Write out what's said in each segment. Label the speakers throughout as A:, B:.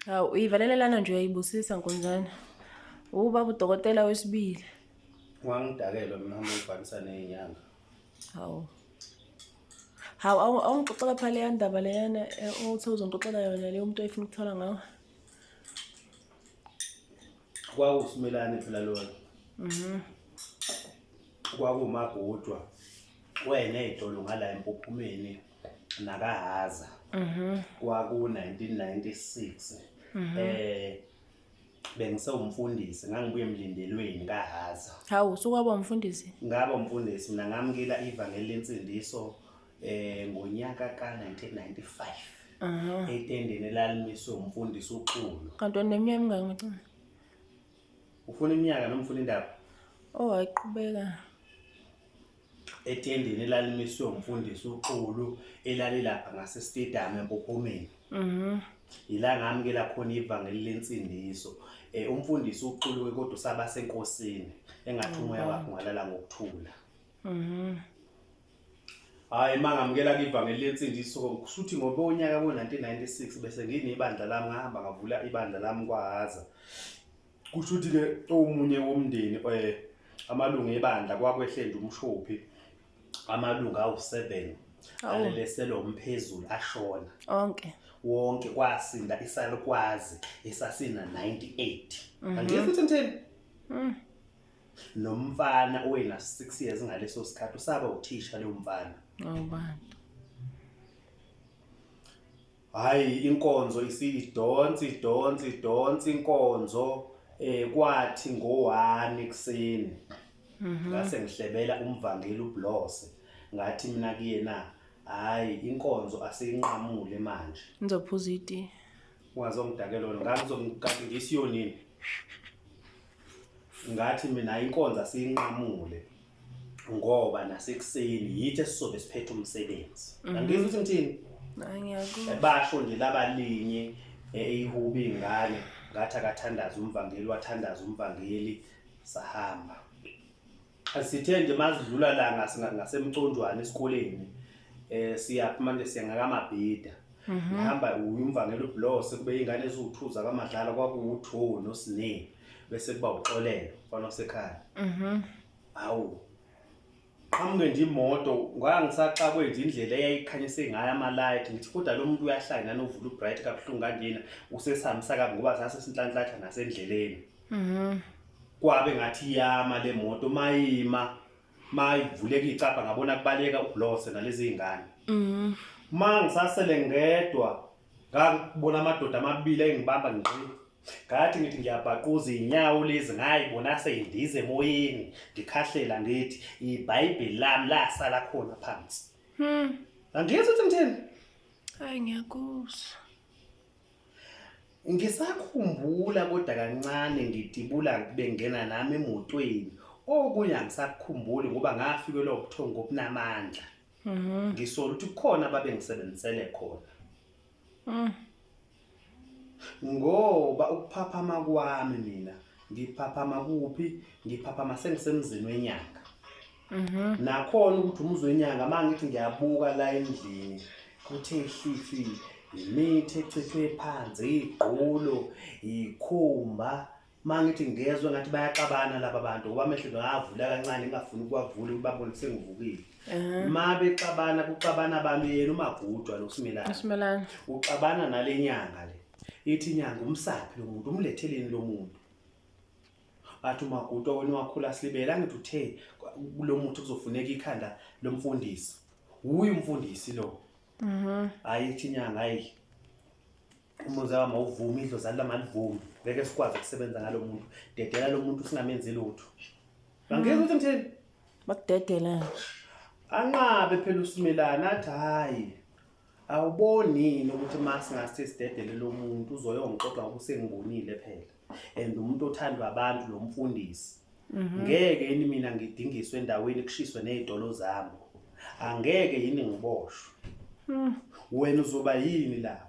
A: Hawu uyivalelelana nje uyayibusisa nkunzana. Ubaba udokotela wesibili.
B: Wangidakelwa mina hamba uyifanisa nezinyanga.
A: Hawu. Hawu awungixoxela phela leya ndaba leyana othe uzongixoxela yona leyo umuntu oyefuna ukuthola ngawo.
B: Kwakusimelane phela lona. Kwakumagujwa wena ey'tolo ngala empophomeni nakahaza. Kwaku-1996. Bengisewumfundisi ngangibuye emlindelweni kaHaza.
A: Hawu usukwaba umfundisi?
B: Ngaba umfundisi mina ngamukela ivangeli lensindiso ngonyaka ka-1995. Etendeni elalimiswe umfundisi uXulu.
A: Kanti wena neminyaka emingaki macala?
B: Ufuna iminyaka noma ufuna indaba?
A: Oh hayi qhubeka.
B: Etendeni elalimiswe umfundisi uXulu elalilapha ngase-stadium empophomeni. Yila ngamukela khona ivangeli lensindiso. Umfundisi uXulu-ke kodwa usaba senkosini engathi umoya wakhe ungalala ngokuthula. Hhayi uma ngamukela ivangeli lensindiso kushuthi ngoba unyaka ko-1996 bese nginebandla lami ngahamba ngavula ibandla lami kwaHaza. Kusho ukuthi-ke omunye womndeni amalungu ebandla kwakwehle nje umshophi amalungu awu-7 aleleselwa umphezulu ashona.
A: Onke.
B: Wonke kwasinda isalukwazi esasina 98. Angizwa ukuthi ngithini? Nomfana owena 6 years ngaleso sikhathi usaba uthisha leyo mfana.
A: Awubantu.
B: Hayi inkonzo isiyidonsa idonsa idonsa inkonzo kwathi ngo-1 ekuseni. Ngase ngihlebela umvangeli uBlose ngathi mina kuyena hayi inkonzo asiyinqamule manje.
A: Ngizophuza iti.
B: Ungazongidakela wena ngangizongikade ngisiyonini. Ngathi mina inkonzo asiyinqamule ngoba nasekuseni yithi esizobe siphethe umsebenzi. Angizwa ukuthi ngithini?
A: Ngiyakuzwa.
B: Basho nje labalinye ihubi ingane ngathi akathandaza umvangeli wathandaza umvangeli sahamba. Sithe nje mazidlula la ngasemconjwana esikoleni siyaphi manje siya ngakaMabhida. Ngihamba umvangeli uBlose kube ingane eziwuthuza kaMadlala kwakuwutho noSine bese kuba uXolelo mfana wasekhaya. Hawu. Qhamuke nje imoto ngangisaxakwe nje indlela eyayikhanyise ngayo ama-light ngithi kodwa lo muntu uyahlanya nani uvula ubright kabuhlungu kanjena usesihambisa kabi ngoba sase sinhlanhlatha nasendleleni. Kwabe ngathi iyama le moto mayima mayivuleka icabha ngabona kubaleka uBlose nalezi zingane. Ma ngisasele ngedwa ngabona amadoda amabili engibamba ngqi. Ngathi ngithi ngiyabhaquza inyawo lezi ngayibona seyindiza emoyeni ngikhahlela ngithi iBhayibheli lami lasala khona phansi. Angizwa ukuthi ngithini?
A: Hayi ngiyakuzwa.
B: Ngisakhumbula kodwa kancane ngidibula bengena nami emotweni. Okunye angisakukhumbuli ngoba ngafikelwa ubuthongo obunamandla. Ngisola ukuthi kukhona ababengisebenzisele khona. Ngoba ukuphaphama kwami mina ngiphaphama kuphi? Ngiphaphama sengisemzini wenyanga. Nakhona ukuthi umuzi wenyanga mangithi ngiyabuka la endlini kuthe hlifi imithi echithwe phansi, igqulo, ikhumba. Mangithi ngezwe ngathi bayaxabana laba bantu ngoba amehlo ngavula kancane ngingafuni ukuwavula ukuthi babone sengivukile. Ma bexabana kuxabana abantu yena uMagujwa lo Simelane.
A: Simelane.
B: Uxabana nalenyanga le. Ithi inyanga umsaphi lo muntu umletheleni lo muntu. Athi uMagujwa wena wakhula silibele angithi uthe kulo muntu kuzofuneka ikhanda lomfundisi. Uyi umfundisi lo. Hayi ithi inyanga hayi umuzi wami awuvumi idlozi alimalivumi ngeke sikwazi ukusebenza ngalo muntu dedela lo muntu singamenzi lutho. Angizwa ukuthi ngithini?
A: Bakudedela nje.
B: Anqabe phela uSimelane athi hayi awuboni yini ukuthi uma singase sidedele lo muntu uzoyongixoxa ngoba usengibonile phela and umuntu othandwa abantu lo mfundisi. Ngeke yini mina ngidingiswe endaweni kushiswe nezitolo zami. Angeke yini ngiboshwe. Wena uzoba yini lapho?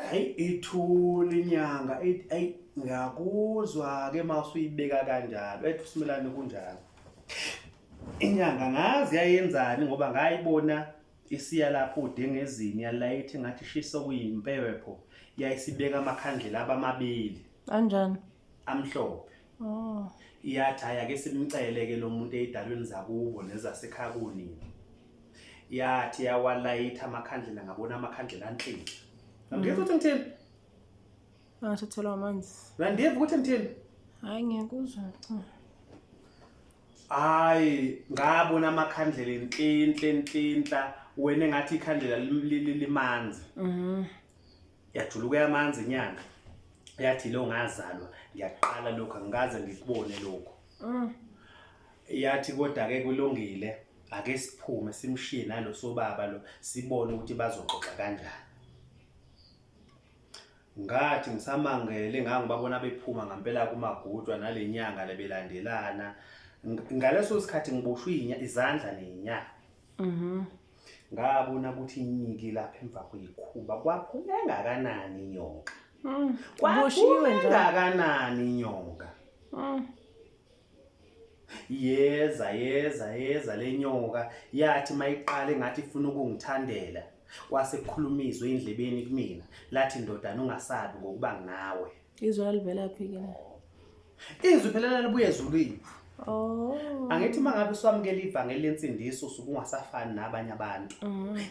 B: Hayi ithula inyanga ithi ayi ngiyakuzwa ke mawusuyibeka kanjalo ethi uSimelane kunjalo. Inyanga ngazi yayenzani ngoba ngayibona Isiya lapho udengezini yalayitha engathi ishisa okuyimpepho yayisibeka amakhandlela abamabili.
A: Kanjani?
B: Amhlophe.
A: Oh.
B: Iyathi hhayi ake simcele ke lo muntu ey'dalweni zakubo nezasekhaya kunini. Yathi yawalayitha amakhandlela ngabona amakhandlela anhlinhla. Angizwa ukuthi ngithini?
A: Angathathelwa amanzi.
B: Uyandiva ukuthi ngithini?
A: Hayi ngiyakuzwa cha.
B: Hayi ngabona amakhandlela enhlinhla enhlinhla wena engathi ikhandlela limanzi. Yajuluka yamanzi inyanga. Yathi lo ngazalwa ngiyaqala lokho angikaze ngikubone lokho. Yathi kodwa ke kulungile ake siphume simshiye nalo sobaba lo sibone ukuthi bazoxoxa kanjani. Ngathi ngisamangele ngangibabona bephuma ngampela kumagutshwa nale nyanga lebelandelana. Ngaleso sikhathi ngiboshwe izandla ney'nyawo. Ngabona ukuthi inyiki lapha emva kweyikhuba kwaphuma engakanani inyoka.
A: Uboshiwe
B: Kwaphuma
A: njalo.
B: engakanani inyoka. Yeza yeza yeza le nyoka yathi mayiqala engathi ifuna ukungithandela kwase kukhuluma izwi endlebeni kumina lathi ndodana ungasabi ngokuba nginawe.
A: Izwi lalivela phi ke na?
B: Izwi phela lalibuya ezulwini.
A: Oh.
B: Angithi mangabe uswamukela ivangeli lensindiso usuke ungasafani nabanye abantu.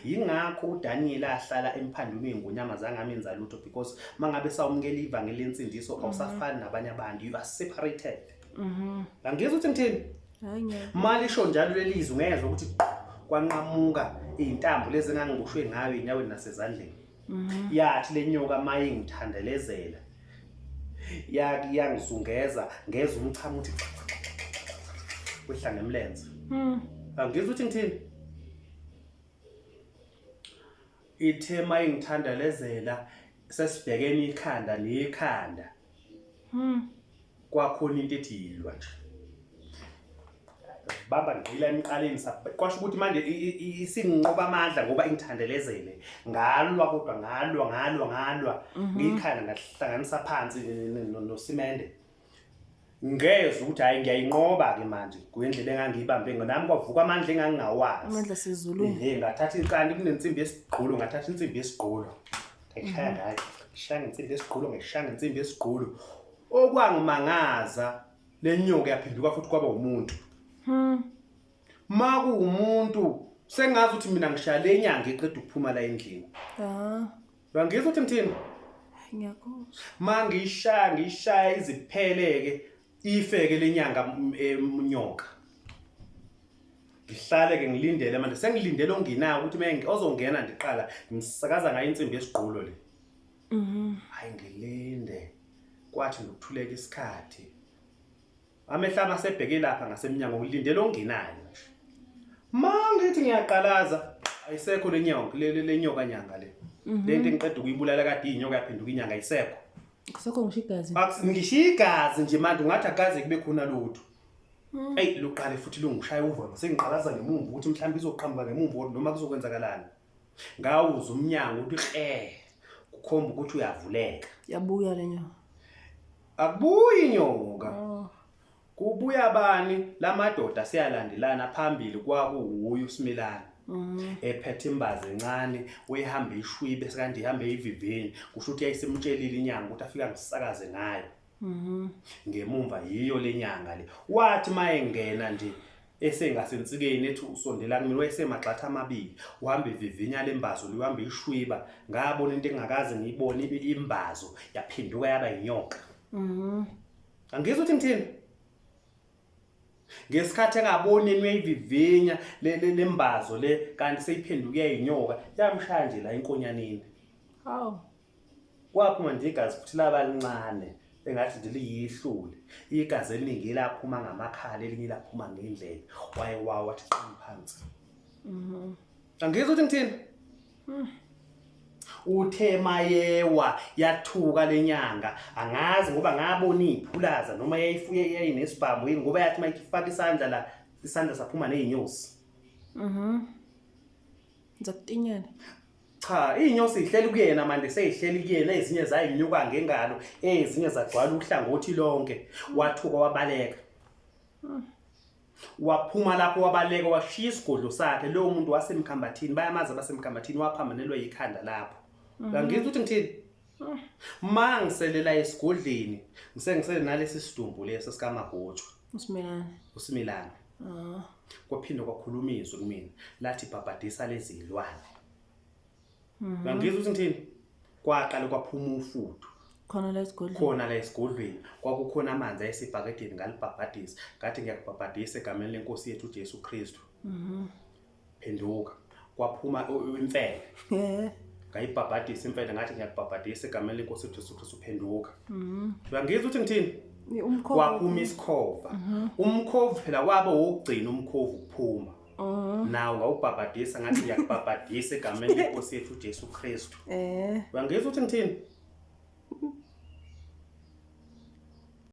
B: Yingakho uDaniel ahlala emphandwini wengonyama zangamenza lutho because mangabe sawumukela ivangeli lensindiso awusafani nabanye abantu you are separated. Angizwa ukuthi ngithini?
A: Hayi ngiyakuzwa.
B: Malisho njalo leli zwi ngezwa ukuthi kwanqamuka izintambo lezi engangiboshwe ngayo enyaweni nasezandleni. Yathi lenyoka mayingithandelezela yaki yangizungeza ngezwa umchamo uthi kwehla ngemlenze. Angizwa ukuthi ngithini? Ithe mayingithandelezela sesibhekene ikhanda nekhanda. Kwakhona into ethi yilwa nje. Bamba ngqila emqaleni kwasho ukuthi manje isinginqoba amandla ngoba ingithandelezele. Ngalwa kodwa ngalwa ngalwa ngalwa ngikhanda ngahlanganisa phansi nosimende. Ngezwa ukuthi hayi ngiyayinqoba ke manje kuyindlela engangiyibambe ngayo nami kwavuka amandla engangingawazi.
A: Amandla asezulwini.
B: Ehhe ngathatha iqanda kunensimbi yesigqulo ngathatha insimbi yesigqulo. Ngayishaya ngayo. Ngishaya ngensimbi yesigqulo ngishaya ngensimbi yesigqulo. Okwangimangaza lenyoka yaphenduka futhi kwaba umuntu. Makuwumuntu sengazi ukuthi mina ngishaya lenyanga eqeda ukuphuma la endlini.
A: Ah,
B: Uyangizwa ukuthi ngithini?
A: ngiyakuzwa.
B: Mangishaya ngishaya izipheleke ifeke lenyanga emnyoka. Ngihlale ke ngilindele manje sengilindele ongenayo ukuthi menge ozongena ndiqala ngimsakaza ngayo insimbi yesigqulo le. Hayi ngilinde. Kwathi ngokuthuleka isikhathi. Amehlo ami asebheke lapha ngasemnyango ngilindele ongenayo nje. Mangithi ngiyaqalaza ayisekho lenyoka le nyoka nyanga le. Lento engiqeda ukuyibulala kade inyoka yaphenduka inyanga ayisekho.
A: Kusekho ngisho igazi.
B: Ngisho igazi nje manje ungathi akaze kube khona lutho. Ey luqale futhi lungishaya uvalo sengiqalaza ngemumva ukuthi mhlawumbe izoqhamuka ngemumva noma kuzokwenzakalani. Ngawuza umnyango ukuthi kle kukhomba ukuthi uyavuleka.
A: Yabuya le nyoka.
B: Akubuyi inyoka.
A: Oh.
B: Kubuya bani lamadoda siyalandelana phambili kwakuwuye uSimilana. Ephethe imbazi encane wehamba ishwibe sekanje ihambe ivivini kusho ukuthi yayisimtshelile inyanga ukuthi afika ngisakaze ngayo. Ngemumva yiyo lenyanga le. Wathi mayengena nje esengasensikeni ethi usondela kumina wayesemagxatha amabili uhamba evivinya lembazo lihamba ishwiba ngabona into engakaze ngiyibone imbazo yaphenduka yaba inyoka. Angizwa ukuthi ngithini? Ngesikhathi engaboni uyayivivinya lembazo le kanti seyiphenduke yayinyoka yamshaya nje la enkonyaneni.
A: Hawu.
B: Kwaphuma nje igazi futhi laba lincane engathi nje liyihlule. Igazi eliningi laphuma ngamakhala elinye laphuma ngendlela. Waye wawa wathi qini phansi. Angizwa ukuthi ngithini? Uthe mayewa yathuka lenyanga angazi ngoba ngabona iphulaza noma yayifuye yayinesibhamu yini ngoba yathi mayifaka isandla la isandla saphuma nezinyosi.
A: Ngizakutinyela.
B: Cha inyosi ihleli kuyena manje seyihleli kuyena ezinye zayinyuka ngengalo ezinye zagcwala uhlangothi lonke wathuka wabaleka. Waphuma lapho wabaleka washiya isigodlo sakhe. Lowo muntu wasemkhambathini, bayamazi abasemkhambathini, waphambanelwa yikhanda lapho. Uyangizwa ukuthi ngithini? Ma ngiselela esigodleni, ngisengisele nalesi sidumbu lesi sikaMagotshwa.
A: Usimelane.
B: Usimilane. Kwaphinde kwakhuluma izwi kumina lathi bhabhadisa lezi zilwane. Uyangizwa ukuthi ngithini? Kwaqala kwaphuma ufudu.
A: Khona la esigodlweni.
B: Khona la esigodlweni kwakukhona amanzi ayesebhakedeni ngalibhabhadisa. Ngathi ngiyakubhabhadisa egameni lenkosi yethu uJesu Kristu. Phenduka. Kwaphuma imfene. Ngayibhabhadisa imfene ngathi ngiyakubhabhadisa egameni lenkosi yethu uJesu Kristu phenduka. Uyangizwa ukuthi ngithini?
A: Umkhovu.
B: Kwaphuma isikhova. Umkhovu phela waba wokugcina umkhovu ukuphuma. Nawo ngawubhabhadisa ngathi ngiyakubhabhadisa egameni lenkosi yethu uJesu Kristu. Uyangizwa ukuthi ngithini?